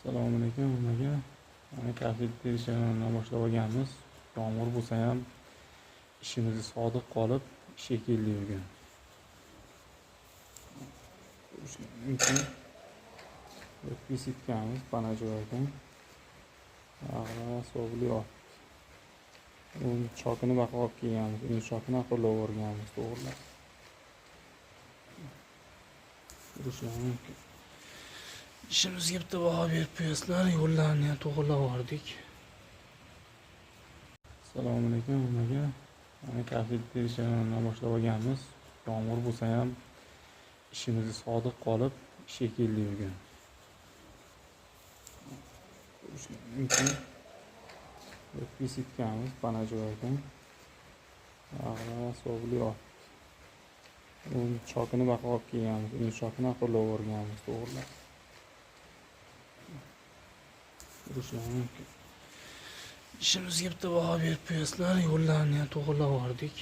Assalomu alaykum hammaga. Mana kafet terishlardan boshlab olganmiz. Yomg'ir bo'lsa ham ishimizga sodiq qolib ishga keldik bugun. Mumkin. Besitkamiz pana joyidan. Ag'ra. Uni chokini baqib olib kelganmiz. Uni chokini aqllab o'rganmiz, to'g'rilab. Ko'rishlar mumkin. Ishimizga bitta baho berib qo'yasizlar, yo'llarni ham to'g'irlab yubordik. Assalomu alaykum hammaga. Mana kafet terishlardan boshlab olganmiz. Yomg'ir bo'lsa ham ishimizga sodiq qolib ishga keldik bugun. Ko'rishlar mumkin. Besitkamiz pana joyidan. Ag'ra. Uni chokini baqib olib kelganmiz. Uni chokini aqllab o'rganmiz, to'g'rilab. Ko'rishlar mumkin. Ishimizga bitta baho berib qo'yasizlar, yo'llarni ham to'g'irlab yubordik.